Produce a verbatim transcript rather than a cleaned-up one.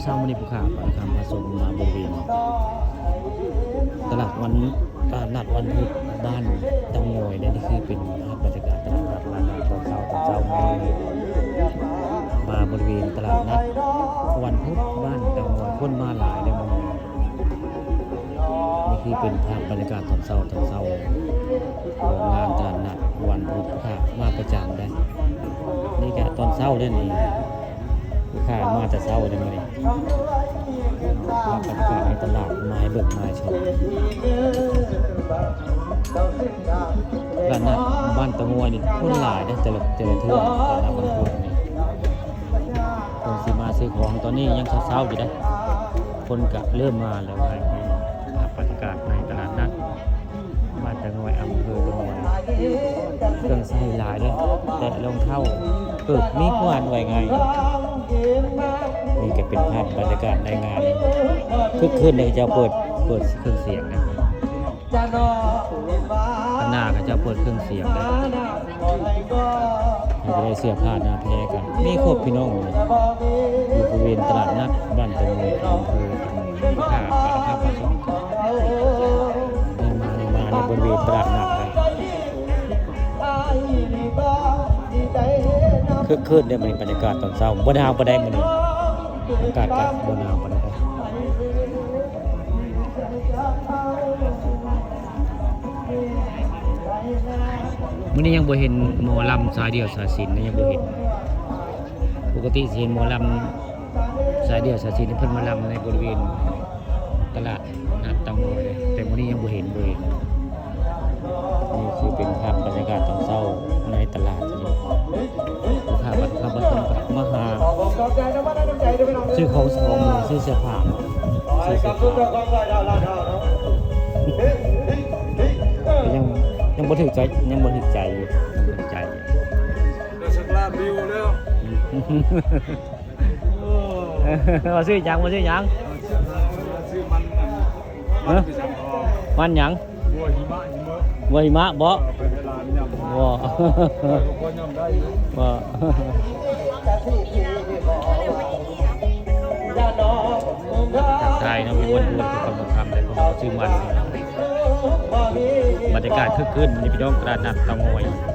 เช้าวันนี้ผู้ข่าวนะครับมาส่งมาบริเวณตลาดวัน ตลาดนัดวันพุธบ้านเตางอยเนี่ย นี่คือเป็นภาพบรรยากาศตลาดนัดบ้านเตางอยตอนเช้า ตอนเช้ามา มาบริเวณตลาดนัดวันพุธบ้านเตางอย คนมาหลายเลยมื้อนี้ นี่คือเป็นภาพบรรยากาศตอนเช้า ตอนเช้าของงานตลาดนัดวันพุธค่ะ มาประจำได้ นี่ก็ตอนเช้าเด้อนี่ ลูกค้ามาแต่เช้าเลยมื้อนี้ ภาพบรรยากาศในตลาดไม้เบิกไม้ชม ตลาดนัดบ้านเตางอยนี่คนหลายเด้อ แต่ละ แต่ละเทื่อตลาดนัดวันพุธนี่ คนสิมาซื้อของตอนนี้ยังเช้าๆอยู่เด้อ คนก็เริ่มมาแล้วไง ภาพบรรยากาศในตลาดนัดบ้านเตางอย อำเภอเตางอย เครื่องใช้หลายเด้อ แต่รองเท้าเกิดมีกวาดไว้ไง นี่ก็เป็นภาพบรรยากาศในงาน คึกคืนเลย เจ้าเปิด เปิดเครื่องเสียงนะ ข้างหน้าก็จะเปิดเครื่องเสียงนะ นี่ก็ได้เสื้อผ้าหน้าแพรกัน มีครบพี่น้องเลย อยู่บริเวณตลาดนัดบ้านเตางอย อำเภอท่าพระครับ นี่มา นี่มาในบริเวณตลาดนัดนะ คึกคืนเด้อมื้อนี้ บรรยากาศตอนเช้า บ่หนาวปานใดมื้อนี้ อากาศก็บ่หนาวปานใด มื้อนี้ยังบ่เห็นหมอลำสายเดี่ยวสายสิญจน์นะ ยังบ่เห็น ปกติสิเห็นหมอลำสายเดี่ยวสายสิญจน์นี่เพิ่นมาลำในบริเวณตลาดนัดเตางอย แต่มื้อนี้ยังบ่เห็น บ่เห็น นี่คือเป็นภาพบรรยากาศตอนเช้าในตลาดนี่ ลูกค้าบัดค่ำบัดค่ำก็มาหาซื้อของสองมื้อ ซื้อเสื้อผ้า ซื้อเสื้อผ้า ยัง ยังบ่ถือใจ ยังบ่ถือใจอยู่ ยังบ่ถือใจอยู่ เดี๋ยวสักลาดวิวแล้ว มาซื้อหยัง มาซื้อหยัง ซื้อมันนั่น ฮะ มันไปสั่งทอง มันหยัง บัวหิมะ หิมะ บัวหิมะบ่ เออ ไปให้หลานยำ บ่ เออ ก็พอย่ำได้อยู่ บ่ ทักทายเนาะ มีคนพูดกับคนคำแต่คนซื้อมัน บรรยากาศคึกคืน มีพี่น้องตลาดนัดเตางอย